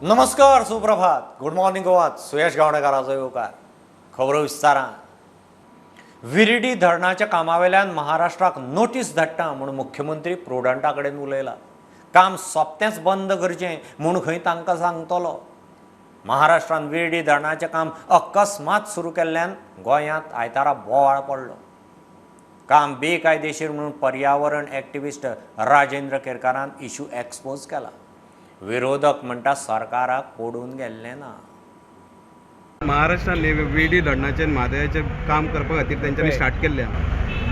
नमस्कार, सुप्रभात, good morning गोवात. सुयश गावणेकाराचो येवकार. खबरो विस्तारान. विर्डी धरणाच्या कामावेल्यान महाराष्ट्राक नोटीस धाडटा म्हूण मुख्यमंत्री प्रुडंटा कडेन उलयला. काम सोंपतेंच बंद करचें म्हूण खंय तांकां सांगतलो. महाराष्ट्रान विर्डी धरणाचें काम अकस्मात सुरू केल्ल्यान गोंयांत आयतारा बोवाळ पडलो. काम बेकायदेशीर म्हणून पर्यावरण एक्टिविस्ट राजेंद्र केरकारान इशू एक्सपोज केला. विरोधक म्हणटा सरकाराक पडून गेल्लें ना. महाराष्ट्रान विर्डी धरणाचेर, म्हादयाचेर काम करपा खातीर तेंच्यांनी स्टार्ट केल्लें.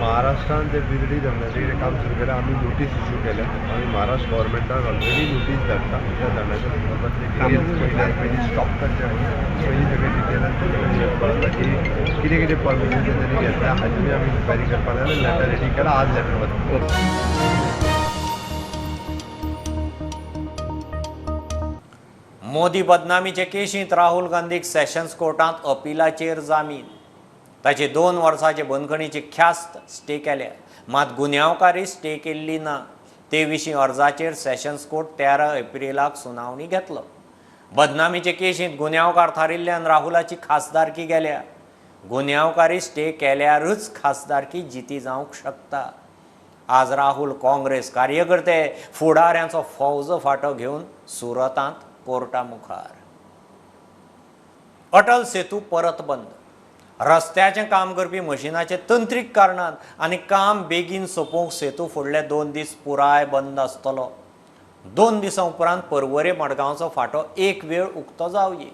महाराष्ट्रान ते विर्डी धरणाचें कितें काम सुरू केलें, आमी नोटीस इश्यू केल्या. आमी महाराष्ट्र गव्हर्मेंटाक ऑलरेडी नोटीस धाडटा, त्या धरणाच्या संदर्भातले डिटेल्स पयल्यात पयलीं स्टॉप करचें म्हणून. पयलीं सगळे डिटेलान तेजे कडेन कळटा की कितें कितें परमिशन तेंच्यांनी घेतल्या, हाजेरूय आमी इन्क्वायरी करपाक जाय. लेटर रेडी केला, आज लेटर वता. मोदी बदनामीचे केशींत राहुल गांधीक सेशन्स कोर्टांत अपिलाचेर जामीन. ताचे 2 वर्सांचे बंदखणीची ख्यास्त स्टे केल्या, मात गुन्यांवकारी स्टे केल्ली ना. ते विशीं अर्जाचेर सेशन्स कोर्ट 13 एप्रिलाक सुनावणी घेतलो. बदनामीचे केशींत गुन्यांवकार थारिल्ल्यान राहुलाची खासदारकी गेल्या. गुन्यांवकारी स्टे केल्यारच खासदारकी जिती जावंक शकता. आज राहुल काँग्रेस कार्यकर्ते फुडाऱ्यांचो फौज फाटो घेवन सुरतांत कोर्टा मुखार. अटल सेतू परत बंद. रस्त्याचें काम करपी मशिनाचे तंत्रीक कारणान आनी काम बेगीन सोंपोवंक सेतू फुडले 2 दीस पुराय बंद आसतलो. 2 दिसां उपरांत परवरे मडगांवचो फांटो एक वेळ उक्तो जावये.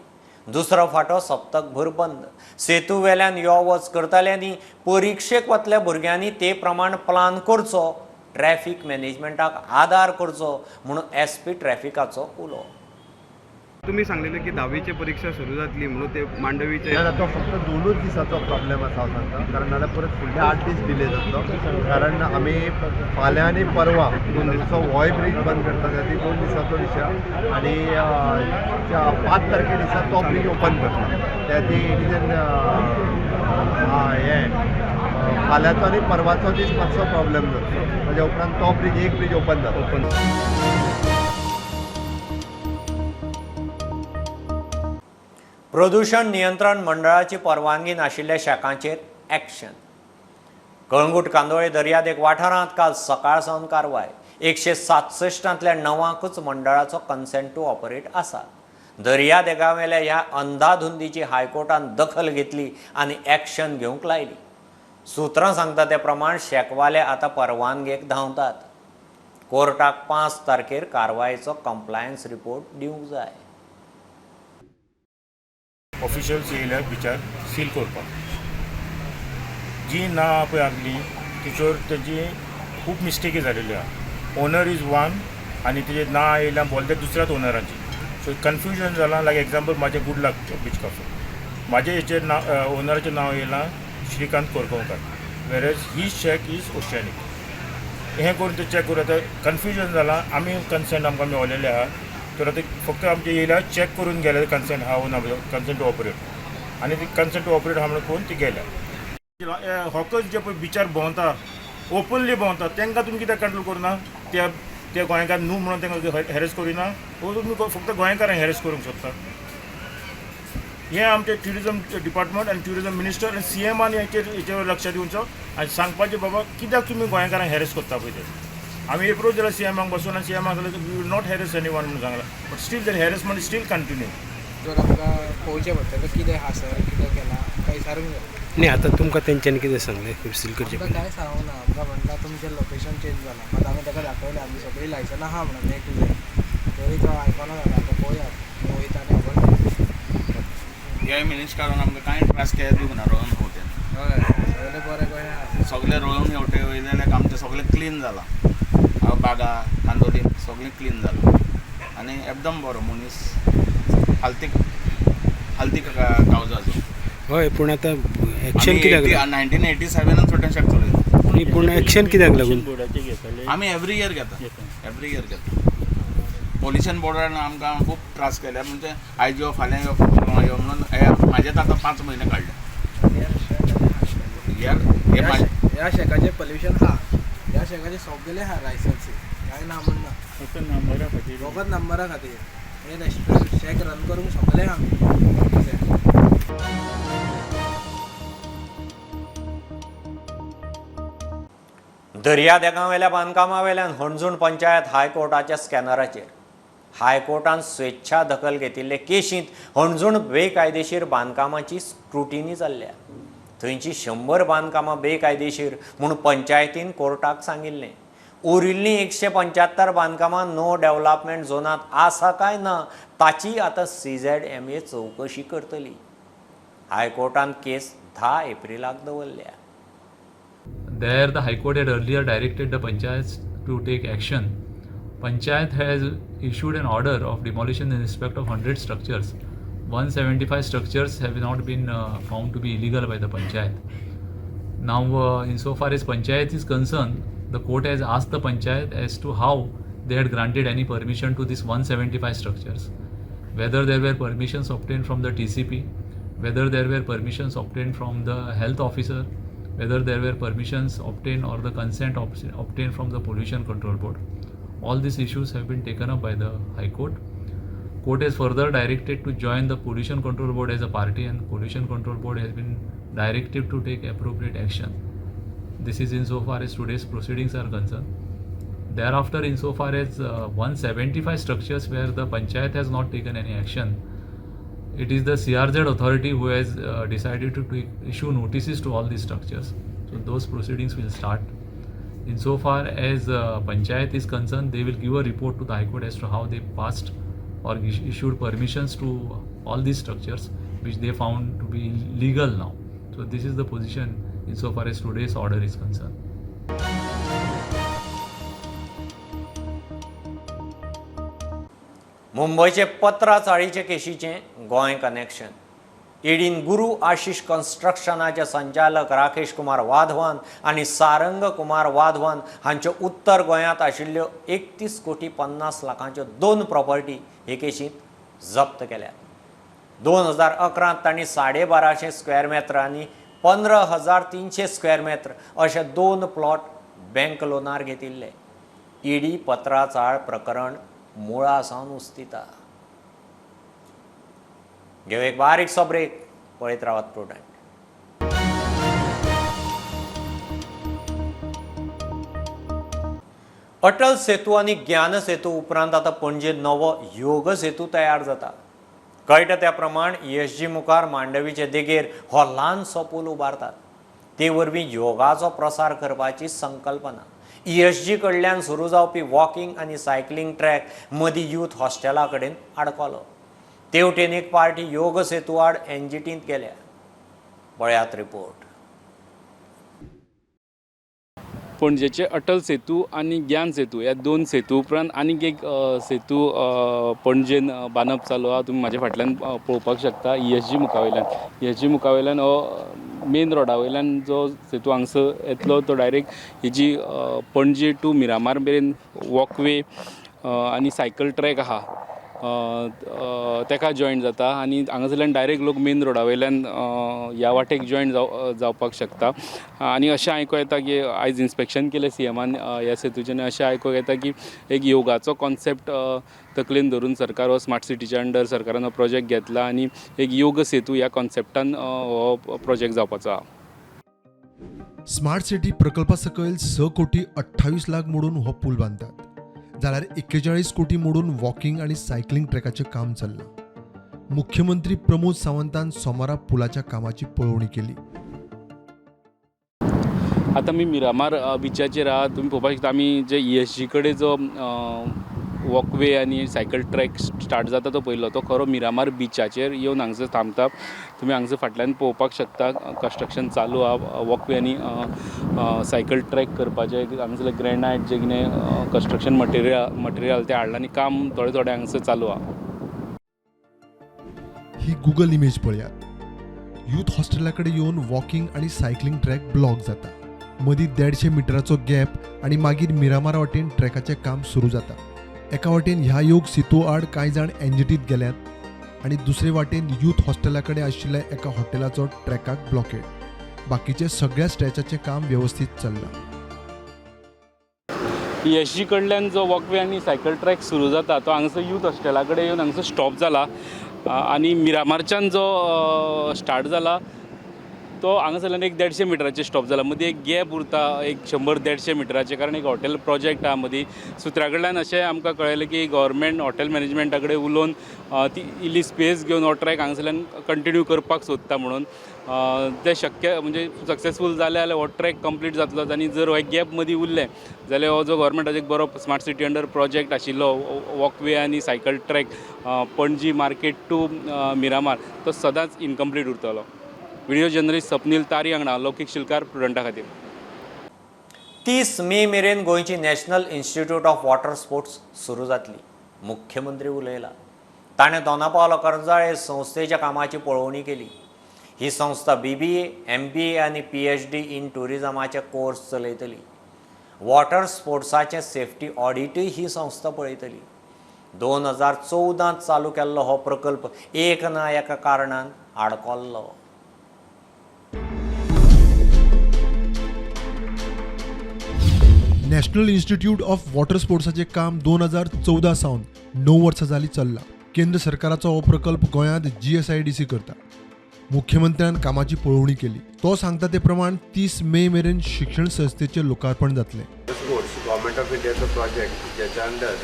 दुसरो फांटो सप्तकभर बंद. सेतू वेल्यान यो वच करतल्यांनी, परिक्षेक वतल्या भुरग्यांनी ते प्रमाण प्लान करचो, ट्रॅफिक मॅनेजमेंटाक आदार करचो म्हणून एसपी ट्रॅफिकाचो उलो. तुमी सांगलेले की धावीची परिक्षा सुरू जातली म्हणून ते मांडवीचे ना, तो फक्त 2च दिसाचो प्रॉब्लेम आसा हांव सांगता, कारण नाल्यार परत फुडले 8 दीस डिले जातलो. कारण आमी फाल्यां आनी परवा 2 दिसाचो होय ब्रीज बंद करता. ती 2 दिसाचो विशय आनी 5 तारखे दिसा तो ब्रीज ओपन करता. त्या ती it is an हें फाल्यांचो आनी परवाचो दीस मातसो प्रॉब्लेम जातलो. ताज्या उपरांत तो ब्रीज, एक ब्रीज ओपन जाता. ओपन. प्रदूषण नियंत्रण मंडळाची परवानगी नाशिल्ल्या शॅकांचेर एक्शन. कळंगूट कांदोळे दर्यादेग वाठारांत काल सकाळ सावन कारवाय. 167तांतल्या 9कूच मंडळाचो कन्सेंट टू ऑपरेट आसा. दर्यादेगावेल्या ह्या अंधाधुंदीची हायकोर्टान दखल घेतली आनी एक्शन घेवंक लायली. सुत्रां सांगता ते प्रमाण शॅकवाले आतां परवानगेक धांवतात. कोर्टाक 5 तारखेर कारवायेचो कंप्लायन्स रिपोर्ट दिवंक जाय. ऑफिशियल्स येयल्या बिचार सील करपाक. जी नांवां पळय आसली तिचेर तेजी खूब मिस्टेकी जालेली आहा. ओनर is one आनी तेजेर नांव येयल्या बोलते दुसऱ्याच ओनरांची, सो कन्फ्युजन जालां. लायक एग्जाम्पल, म्हाजें गूड लक बीच कॅफे, म्हाजे हेचेर नांव, ओनराचें नांव येयलां Shrikant Korgaonkar, whereas his shack is Oceanic. हें करून ते चॅक करून आतां कन्फ्युजन जालां. आमी कन्सेंट आमकां मेवलेले आहा, तर आतां फक्त आमचे येयल्या, चॅक करून गेले कन्सेंट आहा ना, कन्सेंट टू ऑपरेट, आनी ती कन्सेंट टू ऑपरेट आहा म्हणून पळोवन ती गेल्या. हॉकर्स जे पळय बिचार भोंवता, ओपनली भोंवता, तांकां तुमी कित्याक कंट्रोल करना? ते ते गोंयकार न्हू म्हणून तांकां हॅरेस करिना? वो तुमी फक्त गोंयकारांक हॅरेस करूंक सोदता? हें आमचें ट्युरिजम डिपार्टमेंट आनी ट्युरिजम मिनिस्टर आनी सीएमान हेचेर लक्ष दिवचो आनी सांगपाचें, बाबा, कित्याक तुमी गोंयकारांक हॅरेस करता पळय ते. आमी एप्रोच जाल्यार सीएमाक बसून आनी सीएमाक सांगलें, "We will not harass anyone" म्हणून सांगलां, but still the harassment still continue. जर आमकां पळोवचें पडटा तर कितें आहा सर, कितें केलां, काय विचारूंक जाय. न्ही, आतां तुमकां तेंच्यांनी कितें सांगलें सील करचें आमकां पयलीं? कांय सांगूंक ना. आमकां म्हणटा तुमचें लोकेशन चेंज जालां. मात आमी ताका दाखयलें, आमची सगळीं लायसनां आहा म्हणून ए टू झेड, तरी तो आयकना जाला. आतां पळोवया, आमी वयता आनी खबर. ह्या मिनिस्टरान आमकां कांय त्रास केले दिवंक ना रोवन हेवटेन. हय, सगळें बरें गोंया आहा. सगळें रोवन हेवटे वयले जाल्यार आमचें सगळें क्लीन जालां. बागा, कांदोली सगळें क्लीन जालां आनी एकदम बरो मनीस, हालती हालती कावजाचो. हय, पूण आतां एक्शन कित्याक लागून? 1987नान छोटे शेक चलयता. न्ही, पूण एक्शन कित्याक लागून? आमी एवरी इयर घेता, एवरी इयर घेता. पोल्युशन बोर्डान आमकां खूब त्रास केले. म्हणजे आयज यो, फाल्यां यो, परवां यो म्हणून हे म्हाजेच आतां 5 म्हयने काडले. ह्या हे ह्या शेकाचें पोल्युशन आहा, ह्या शेकाचें सगळें आहा लायसन्सी, कांय ना म्हण ना. फक्त नंबरा खातीर. फकत नंबरा खातीर. हे रेस्टॉरंट शॅक रन करूंक शकले आमी कितें. दर्यादेगांवेल्या बांदकामावेल्यान हणजूण पंचायत हायकोर्टाच्या स्कॅनराचेर. हायकोर्टान स्वेच्छा दखल घेतिल्ले केशींत हणजूण बेकायदेशीर बांदकामाची स्क्रुटिनी चल्ल्या. थंयची 100 बांदकामां बेकायदेशीर म्हूण पंचायतीन कोर्टाक सांगिल्लें. उरिल्लीं 175 बांदकामां नो डेव्हलपमेंट झोनांत आसा काय ना ताची आतां CZMA चवकशी करतली. हायकोर्टान केस 10 एप्रिलाक दवरल्या. There the High Court had earlier directed the panchayats to take action. Panchayat has issued an order of demolition in respect of 100 structures. 175 structures have not been found to be illegal by the panchayat. Now, insofar as panchayat is concerned, the court has asked the panchayat as to how they had granted any permission to these 175 structures, whether there were permissions obtained from the TCP, whether there were permissions obtained from the health officer, whether there were permissions obtained or the consent obtained from the Pollution Control Board. All these issues have been taken up by the High Court. Court has further directed to join the Pollution Control Board as a party, and Pollution Control Board has been directed to take appropriate action. This is insofar as today's proceedings are concerned. Thereafter, insofar as 175 structures where the panchayat has not taken any action, it is the CRZ authority who has decided to issue notices to all these structures. So those proceedings will start. Insofar as panchayat is concerned, they will give a report to the High Court as to how they passed or issued permissions to all these structures which they found to be legal now. So this is the position insofar as today's order is concerned. मुंबयचे पत्रा चाळीचे केशीचें Goa connection. ईडीन गुरू आशिष कन्स्ट्रक्शनाचे संचालक राकेश कुमार वाधवान आनी सारंग कुमार वाधवान हांच्यो उत्तर गोंयांत आशिल्ल्यो 31 कोटी 50 लाखांच्यो 2 property हे केशींत जप्त केल्यात. 2011 तांणी 1250 स्क्वेअर मेत्र आनी 15,300 स्क्वेअर मेत्र अशे 2 प्लॉट बँक लोनार घेतिल्ले. ईडी पत्रा चाळ प्रकरण मुळा सावन उस्तिता. घेव एक बारीकसो ब्रेक, पळयत रावात प्रुडंट. अटल सेतू आनी ज्ञान सेतू उपरांत आतां पणजे नवो योग सेतू तयार जाता. कळटा त्या प्रमाण ESG मुखार मांडवीचे देगेर हो ल्हानसो पूल उबारतात. ते वरवीं योगाचो प्रसार करपाची संकल्पना. ESG कडल्यान सुरू जावपी वॉकिंग आनी सायकलिंग ट्रॅक मदीं यूथ हॉस्टेला कडेन आडकलो. तेवटेन एक पार्टी योग सेतू आड NGTंत गेल्या. पळयात रिपोर्ट. पणजेचे अटल सेतू आनी ज्ञान सेतू ह्या 2 सेतू उपरांत आनीक एक सेतू पणजेन बांदप चालू आहा. तुमी म्हाज्या फाटल्यान पळोवपाक शकता ESG मुखावयल्यान. ESG मुखावयल्यान हो मेन रोडा वयल्यान जो सेतू हांगसर येतलो तो डायरेक्ट हेजी पणजे टू मिरामार मेरेन वॉकवे आनी सायकल ट्रॅक आहा तेका जॉयन जाता आनी हांगासरल्यान डायरेक्ट लोक मेन रोडा वयल्यान ह्या वाटेक जॉयन जावपाक शकता. आनी अशें आयकूंक येता की आयज इन्स्पेक्शन केलें CMान ह्या सेतूचें आनी अशें आयकूंक येता की एक योगाचो कॉन्सेप्ट तकलेन धरून सरकार हो स्मार्ट सिटीच्या अंडर सरकारान हो प्रोजेक्ट घेतला आनी एक योग सेतू ह्या कॉन्सेप्टान हो प्रोजेक्ट जावपाचो आहा. स्मार्ट सिटी प्रकल्पा सकयल 6 कोटी 28 लाख मोडून हो पूल बांदतात, जाल्यार 41 कोटी मोडून वॉकिंग आनी सायकलिंग ट्रॅकाचें काम चल्लां. मुख्यमंत्री प्रमोद सावंतान सोमारा पुलाच्या कामाची पळोवणी केली. आतां आमी मिरामार बिचाचेर आहा. तुमी पळोवपाक शकता आमी जे ESG कडेन जो वॉकवे आनी सायकल ट्रॅक स्टार्ट जाता तो पयलो तो खरो मिरामार बिचाचेर येवन हांगसर थांबता. तुमी हांगसर फाटल्यान पळोवपाक शकता कन्स्ट्रक्शन चालू आहा. वॉकवे आनी सायकल ट्रॅक करपाचें हांगसरलें ग्रेनायट जें कितें कन्स्ट्रक्शन मटेरियल तें हाडलां आनी काम थोडें थोडें हांगसर चालू आहा. ही गुगल इमेज पळयात. यूथ हॉस्टेला कडेन येवन वॉकिंग आनी सायकलिंग ट्रॅक ब्लॉक जाता. मदीं 150 मिटराचो गॅप आनी मागीर मिरामार वाटेन ट्रॅकाचें काम सुरू जाता. एका वाटेन ह्या योग सेतू आड कांय जाण NGTंत गेल्यात आनी दुसरे वाटेन यूथ हॉस्टेला कडेन आशिल्ल्या एका हॉटेलाचो ट्रॅकाक ब्लॉकेड. बाकीचे सगळ्या स्ट्रेचाचें काम वेवस्थीत चल्लां. ESG कडल्यान जो वॉकवे आनी सायकल ट्रॅक सुरू जाता तो हांगासर यूथ हॉस्टेला कडेन येवन हांगासर स्टॉप जाला आनी मिरामारच्यान जो स्टार्ट जाला तो हांगासरल्यान एक 150 मिटराचेर स्टॉप जाला. मदीं एक गॅप उरता एक 100-150 मिटराचेर, कारण एक हॉटेल प्रोजेक्ट आहा मदीं. सुत्रा कडल्यान अशें आमकां कळयलें की गव्हर्मेंट हॉटेल मॅनेजमेंटा कडेन उलोवन ती इल्ली स्पेस घेवन हो ट्रॅक हांगासरल्यान कंटिन्यू करपाक सोदता म्हणून. तें शक्य म्हणजे सक्सेसफूल जालें जाल्यार हो ट्रॅक कंप्लीट जातलो आनी जर हो गॅप मदीं उरलें जाल्यार हो जो गव्हर्मेंटाचो एक बरो स्मार्ट सिटी अंडर प्रोजेक्ट आशिल्लो वॉकवे आनी cycle track Panaji market to Miramar तो सदांच इनकम्प्लीट उरतलो. व्हिडिओ जर्नलिस्ट स्वप्नील तारी हांगा लौकीक शिलकार प्रुडंटा खातीर. 30 मे मेरेन गोंयची national institute of water sports सुरू जातली, मुख्यमंत्री उलयला. ताणें दोनापावला करंजाळे संस्थेच्या कामाची पळोवणी केली. ही संस्था BBA, MBA आनी PhD इन टुरिजमाचे कोर्स चलयतली. वॉटर स्पोर्ट्साचें सेफ्टी ऑडिटूय ही संस्था पळयतली. 2014 चालू केल्लो हो प्रकल्प एक ना एका कारणान आडकोल्लो. नॅशनल इन्स्टिट्यूट ऑफ वॉटर स्पोर्ट्साचें काम 2014 सावन 9 वर्सां जालीं चल्लां. केंद्र सरकाराचो हो प्रकल्प गोंयांत GSIDC करता. मुख्यमंत्र्यान कामाची पळोवणी केली. तो सांगता ते प्रमाण 30 मे मेरेन शिक्षण संस्थेचें लोकार्पण जातलें. स्पोर्ट्स गव्हर्मेंट ऑफ इंडियाचो प्रोजेक्ट ज्याच्या अंडर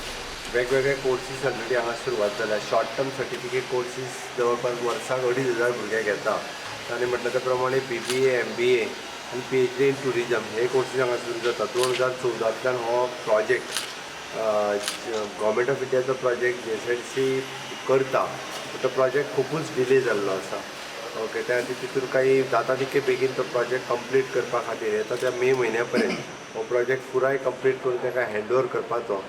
वेगवेगळे कोर्सीस ऑलरेडी हांगा सुरवात जाल्या. शॉर्ट टर्म सर्टिफिकेट कोर्सीस जवळपास वर्साक 2500 भुरगे घेता आनी म्हटलें त्या प्रमाणे BBA, MBA आनी PhD in tourism हे कोर्सीस हांगा सुरू जाता. 2014तल्यान हो प्रोजेक्ट गव्हर्मेंट ऑफ इंडियाचो प्रोजेक्ट GSIDC करता, पूण तो प्रोजेक्ट खुबूच डिले जाल्लो आसा. ओके, त्या खातीर तितून काही जाता तितके बेगीन तो प्रोजेक्ट कंप्लीट करपा खातीर येता त्या मे म्हयन्या पर्यंत हो प्रोजेक्ट पुराय कंप्लीट करून ताका हँड ओवर करपाचो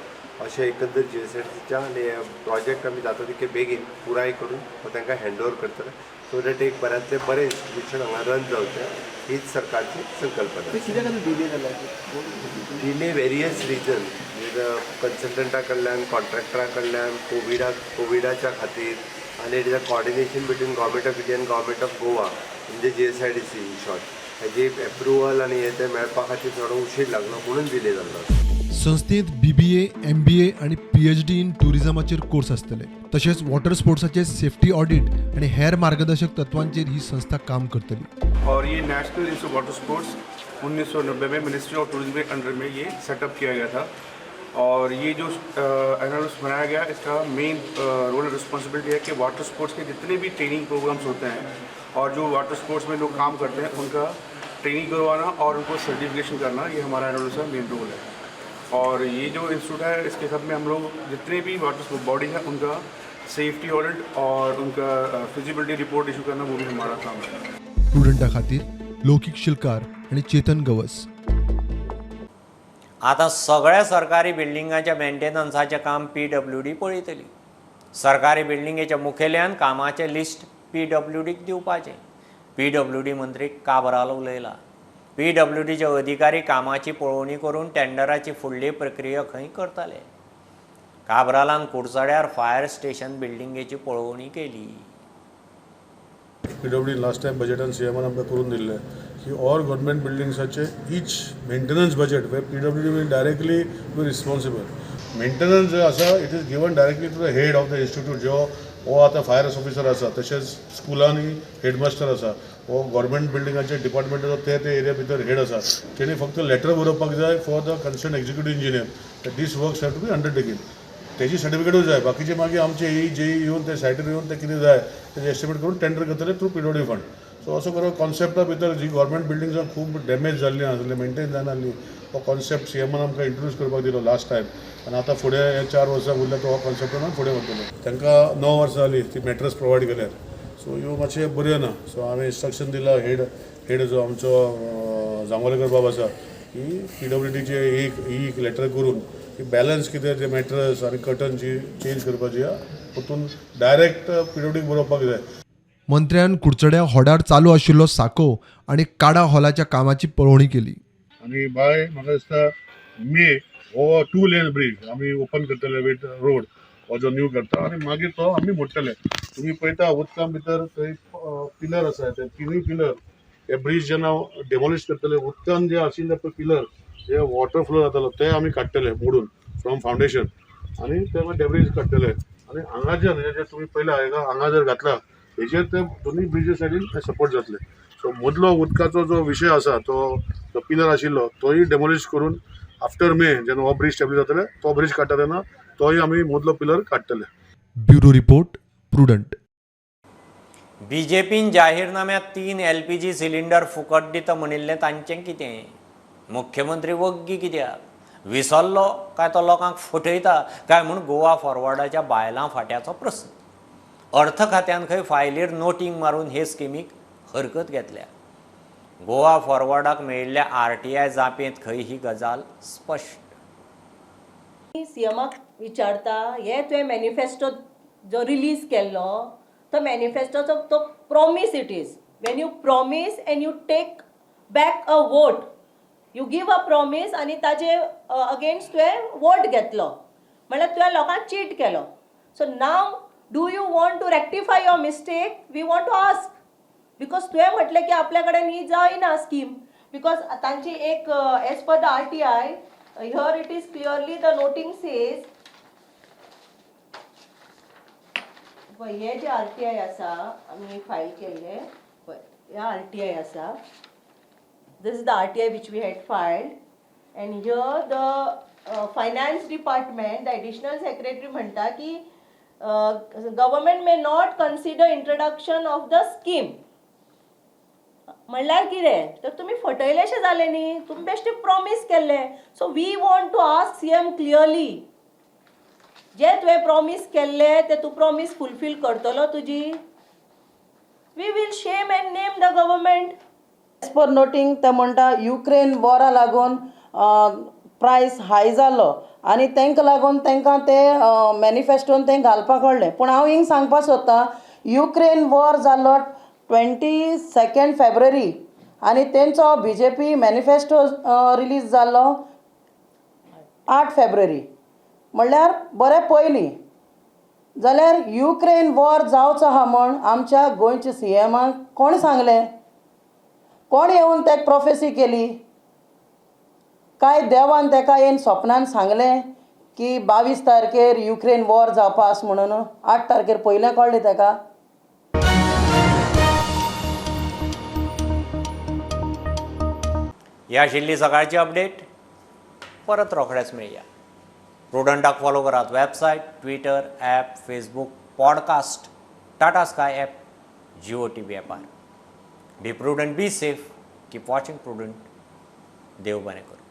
अशें एकंदर GSIDCच्या आनी प्रोजेक्ट आमी जाता तितके बेगीन पुराय करून हो तांकां हँड ओवर करतले, सो that एक बऱ्यांतलें बरें इन्स्टिट्यूशन हांगा रन जावचें हीच सरकारची संकल्पना. डिले वेरियस रिजन, कन्सल्टंटा कडल्यान, कॉन्ट्रॅक्टरा कडल्यान, कोविडाच्या खातीर आनी it is a coordination between government of India आनी गव्हर्मेंट ऑफ गोवा म्हणजे GSIDC in short हेजी एप्रुवल आनी हे ते मेळपा खातीर थोडो उशीर लागलो म्हणून डिले जाल्लो. संस्थेंत BBA, MBA आनी PhD इन टुरिजमाचेर कोर्स आसतले. तशेंच वॉटर स्पोर्ट्साचे सेफ्टी ऑडिट आनी हेर मार्गदर्शक तत्वांचेर ही संस्था काम करतली. और ये नॅशनल इंस्टीट्यूट वॉटर स्पोर्ट्स 1990 में ministry of tourism K under में ये सेटअप किया गया था और ये जो एनालिस्ट बनाया गया इसका मेन रोल रिस्पॉन्सिबिलिटी है कि वाटर स्पोर्ट्स के जितने भी ट्रेनिंग प्रोग्राम्स होते हैं और जो वाटर स्पोर्ट्स में लोग काम करते हैं उनका ट्रेनिंग करवाना और उनको सर्टिफिकेशन करना, ये हमारा एनालिस्ट का मेन रोल है. और ये जो इंस्टीट्यूट है इसके साथ में हम लोग जितने भी वाटर बॉडी है उनका सेफ्टी ऑडिट और उनका फिजिबिलिटी रिपोर्ट इशू करना वो भी हमारा काम है. प्रुडंटा खातीर लौकीक शिलकार आनी चेतन गवस. आतां सगळ्या सरकारी बिल्डिंगांच्या मेंटेनन्साचें काम PWD पळयतली. सरकारी बिल्डिंगेच्या मुखेल्यान कामाचें लिस्ट PWDक दिवपाचें. PWD मंत्री काबराल उलयला. PWDचे अधिकारी कामाची पळोवणी करून टेंडराची फुडली प्रक्रिया खंय करतले. काबरालान कुडचड्यार फायर स्टेशन बिल्डिंगेची पळोवणी केली. PWD last time बजेटान सीएमान आमकां करून दिल्लें की ऑल गव्हर्मेंट बिल्डिंग्साचे each maintenance budget where PWD will directly be responsible. Maintenance जे आसा it is given directly to the head of the institute, जो हो आतां फायर ऑफिसर आसा, तशेंच स्कुलांनी हेडमास्टर आसा, हो गव्हर्मेंट बिल्डिंगाचे डिपार्टमेंटाचो ते ते एरिया भितर हेड आसा, तेणी फक्त लेटर बरोवपाक जाय for the concern executive engineer these works have to be undertaken. तेजी सर्टिफिकेटूय जाय, बाकीचे मागीर आमचे ई जेई येवन ते सायटीर येवन ते कितें जाय तेजें एस्टिमेट करून टेंडर करतले थ्रू PWD fund. सो असो करून कॉन्सेप्टा भितर जी गव्हर्मेंट बिल्डिंग्सां खूब डॅमेज जाल्लीं आसली, मेनटेन जायनासली, हो कॉन्सेप्ट सीएमान आमकां इंट्रोड्यूस करपाक दिलो लास्ट टायम आनी आतां फुडें हे 4 वर्सां उरल्या तो हो कॉन्सेप्टान आमी फुडें वतलो. तांकां 9 वर्सां जालीं ती मॅट्रस प्रोवायड केल्यार, सो ह्यो मातशें बऱ्यो ना. सो हांवें इन्स्ट्रक्शन दिलां हेड जो आमचो जांगोलेकर बाब आसा की PWDचे एक लेटर करून की बॅलन्स कितें ते मॅट्रस आनी कर्टन जी चेंज करपाची आहा परतून डायरेक्ट PWDक बरोवपाक जाय. मंत्र्यान कुडचड्या होडार चालू आशिल्लो साको आनी काडा हॉलाच्या कामाची पळोवणी केली. आनी बाय म्हाका दिसता मे हो 2 लेन ब्रीज आमी ओपन करतले विथ रोड हो जो न्यू करता आनी मागीर तो आमी मोडटले. तुमी पळयता उदका भितर थंय पिलर आसा, ते तिनूय पिलर हे ब्रीज जेन्ना डेमोलिश करतले उदकान जे आशिल्ले पळय पिलर जे वॉटर फ्लो जातालो ते आमी काडटले मोडून फ्रॉम फावंडेशन आनी ते मागीर डेब्रीज काडटले आनी हांगाच्यान जे तुमी पयला हांगा जर घातला हेजेर ते दोनूय ब्रिजी सायडीन ते सपोर्ट जातले. सो मदलो उदकाचो जो विशय आसा तो जो पिलर आशिल्लो तोय डेमोलिश करून आफ्टर मे जेन्ना हो ब्रिज स्टेबल जातले तो ब्रिज काडटा तेन्ना तोय आमी मदलो पिलर काडटले. Bureau report, Prudent. बीजेपीन जाहीरनाम्यात 3 LPG cylinder फुकट दिता म्हणिल्लें तांचें कितें? मुख्यमंत्री वग्गी कित्याक? विसरलो काय तो लोकांक फटयता काय म्हूण गोवा फॉरवर्डाच्या बायलां फाट्याचो प्रस्न. अर्थ खात्यान खंय फायलीर नोटींग मारून हे स्किमीक हरकत घेतल्या. गोवा फॉरवर्डाक मेळिल्ल्या RTI जापेंत खंय ही गजाल स्पश्ट. सीएमाक विचारता हे तुवें मॅनिफेस्टो जो रिलीज केल्लो तो मॅनिफेस्टोचो तो promise, it is when you promise and you take back a vote, you give a promise आनी ताजे अगेन्स्ट तुवें वोट घेतलो म्हणल्यार तुवें लोकांक चीट केलो. So now do you want to rectify your mistake? We want to ask because तुवें म्हटलें की आपल्या कडेन ही जायना स्कीम, because तांची एक as per the RTI here it is clearly the noting says, पळय हे जे RTI आसा आमी फायल केल्ले पळय हे RTI आसा. This is the RTI which we had filed and here the finance department, the additional secretary म्हणटा की government may not consider introduction of the scheme. म्हणल्यार कितें तर तुमी फटयलेशें जालें न्ही, तुमी बेश्टे प्रॉमीस केल्लें. So we want to ask CM clearly, जे तुवें प्रॉमीस केल्लें तें तूं प्रॉमीस फुलफील करतलो तुजी? We will shame and name the government. As per noting ते म्हणटा युक्रेन वॉरा लागून प्रायस हाय जालो आनी तांकां लागून तांकां ते मॅनिफेस्टोन तें घालपाक कळ्ळें. पूण हांव हिंग सांगपाक सोदतां, युक्रेन वॉर जालो 22 फेब्रुवारी आनी तेंचो BJP manifesto release जालो 8 फेब्रुवारी, म्हणल्यार बरें पयलीं. जाल्यार युक्रेन वॉर जावचो आहा म्हण आमच्या गोंयच्या सीएमाक कोण सांगलें? कोण येवन तेका प्रोफेसी केली? काय देवान तेका येवन सपनान सांगलें की 22 तारखेर युक्रेन वॉर जावपा आसा म्हणून? 8 तारखेर पयलें कळ्ळें तेका. ही आशिल्ली सकाळची अपडेट. परत रोखडेच मेळया. प्रुडंटाक फॉलो करात website, Twitter, app, Facebook, podcast, Tata Sky app, Jio TV ॲपार. Be prudent, be safe, keep watching Prudent. देव बरें करूं.